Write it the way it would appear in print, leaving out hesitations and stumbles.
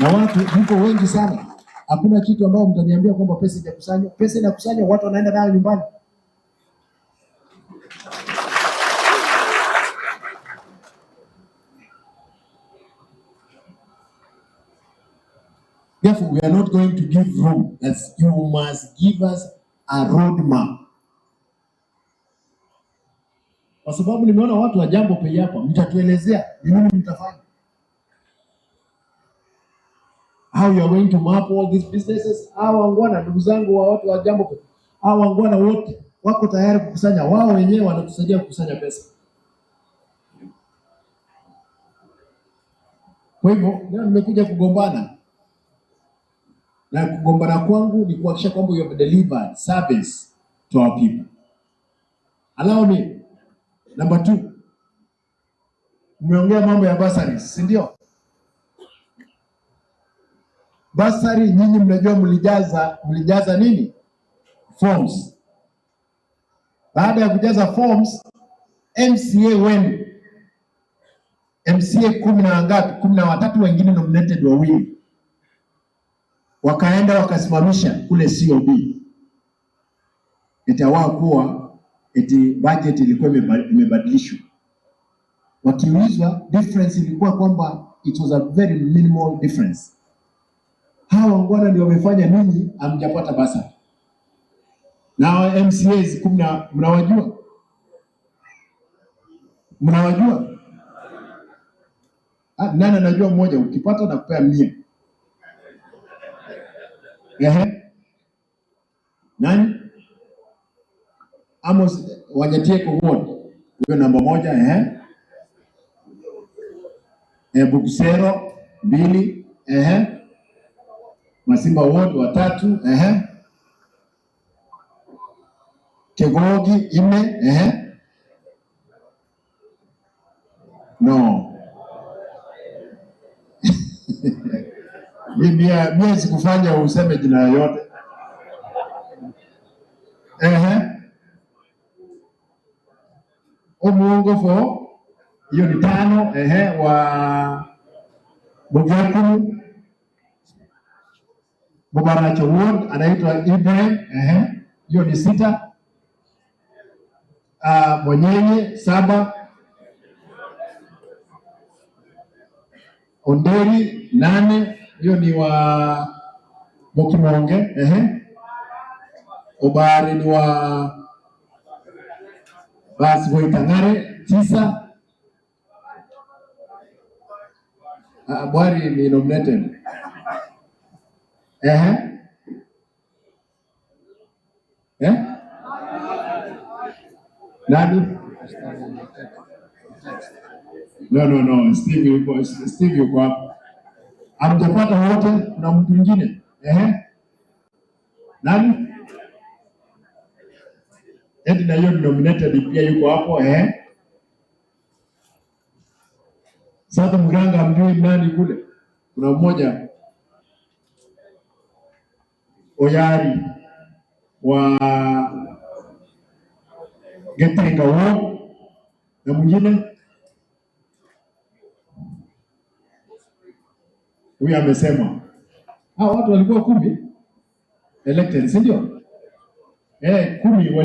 Na watu mko wengi sana, hakuna kitu ambao mtaniambia kwamba pesa ijakusanywa. Pesa inakusanywa, watu wanaenda nayo nyumbani. Therefore, we are not going to give room. That's, you must give us a roadmap. Kwa sababu nimeona watu wa Jambo Pay hapa, mtatuelezea ni nini mtafanya, how you are going to map all these businesses. Hawa wangwana, ndugu zangu wa watu wa Jambo Pay, hawa wangwana wote wako tayari kukusanya, wao wenyewe wanatusaidia kukusanya pesa. Kwa hivyo leo nimekuja kugombana na kugombana kwangu ni kuhakikisha kwamba you have delivered service to our people. Allow me. Number two, mmeongea mambo ya bursaries, si ndio? Bursary nyinyi mnajua mlijaza nini? Forms. Baada ya kujaza forms, MCA wenu MCA 10 na ngapi? 13, wengine nominated wawili, wakaenda wakasimamisha kule COB, eti hawakuwa eti budget ilikuwa imebadilishwa. Wakiulizwa difference ilikuwa kwamba it was a very minimal difference. Hawa wangwana ndio wamefanya ninyi hamjapata bursary. Na hawa MCAs 10 mnawajua? Mnawajua? Ah, nani anajua mmoja? Ukipata nakupea 100. Ehe. Nani? Amos Wanyatieko Ward. Huyo namba 1, ehe. Bukusero 2, ehe. Masimba Ward 3, ehe. Kegogi 4, ehe. No. Mimi mia sikufanya useme jina yoyote. Ehe. Omuongo for hiyo ni 5, ehe, wa Bogaku Bobaracho Ward anaitwa Ibrahim, ehe, hiyo ni 6. Mwenyenye 7. Onderi 8, hiyo ni wa Bokimonge, ehe. Obari ni wa basi Boitangare 9. Bwari ni nominated. Ehe. Eh? Nani? No, no, no. Steve yuko hapa. Hamjapata wote, kuna mtu mwingine? Ehe. Nani? Edna hiyo ni nominated pia yuko hapo, eh. Sasa mganga hamjui nani kule? Kuna mmoja Oyari wa Getenga Ward na mwingine huyu amesema hao watu walikuwa 10 elected, si ndio? 10.